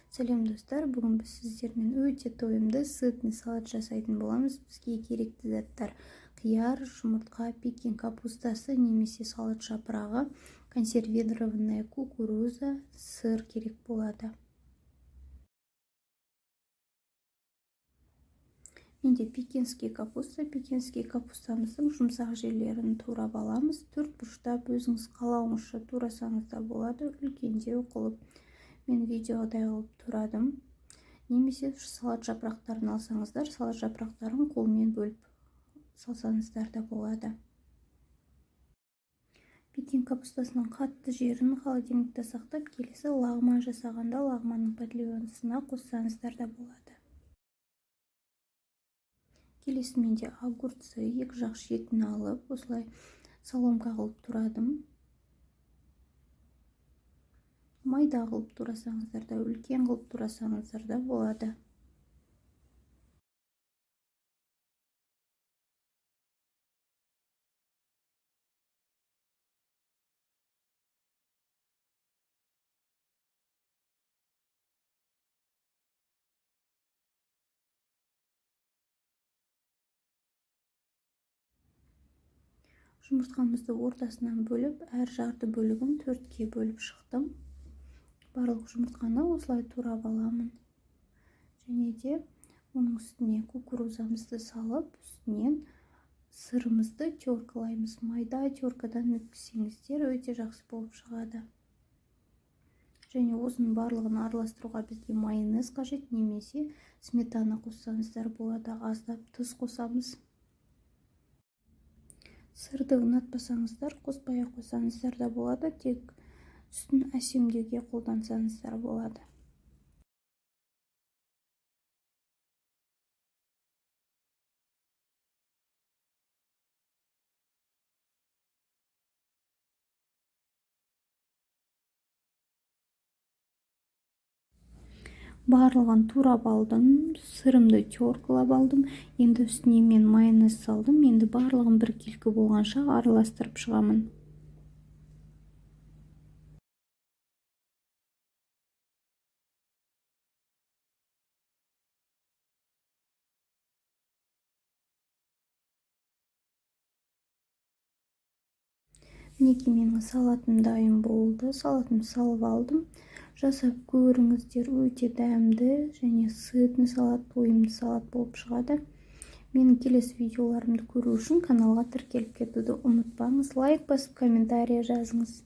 Сәлем, достар! Бүгін біз сіздермен өте тойымды, сытный салат жасайтын боламыз. Бізге керекті заттар: қияр, жұмыртқа, пекин капустасы немесе салат жапырағы, консервированная кукуруза, сыр керек болады. Менде пекинский капуста. Пекинский капустамыздың жұмсақ жерлерін турап аламыз төрт бұрыштап. Өзіңіз қалауыңызша турасаңыз да болады, үлкендеу қылып, мен видеодай қылып турадым. Немесе салат жапырақтарын алсаңыздар, салат жапырақтарын қолмен бөліп салсаңыздар да болады. Пекин капустасының қатты жерін холодильникте сақтап, келесі лағман жасағанда лағманның подливасына қоссаңыздар да болады. Келесі менде огурцы. Екі жақ шетін алып, осылай соломка қылып турадым. Майда қылып турасаңыздар да, үлкен қылып турасаңыздар да болады. Жұмыртқамызды ортасынан бөліп, әр жарты бөлігін төртке бөліп шықтым. Барлық жұмыртқаны осылай турап аламын және де оның үстіне кукурузамызды салып, үстінен сырымызды теркалаймыз. Майда теркадан өткізсеңіздер, өте жақсы болып шығады. Және осының барлығын араластыруға бізге майонез қажет немесе сметана қоссаңыздар болады. Аздап тұз қосамыз. Сырды ұнатпасаңыздар, қоспай ақ қойсаңыздар да болады, тек үстін әсемдеуге қолдансаңыздар болады. Барлығын турап алдым, сырымды теркалап алдым. Енді үстіне мен майонез салдым. Енді барлығын біркелкі болғанша араластырып шығамын. Мінекей, менің салатым дайын болды. Салатымды салып алдым. Жасап көріңіздер, өте дәмді және сытный салат, тойымды салат болып шығады. Менің келесі видеоларымды көру үшін каналға тіркеліп кетуді ұмытпаңыз. Лайк басып, комментарий жазыңыз.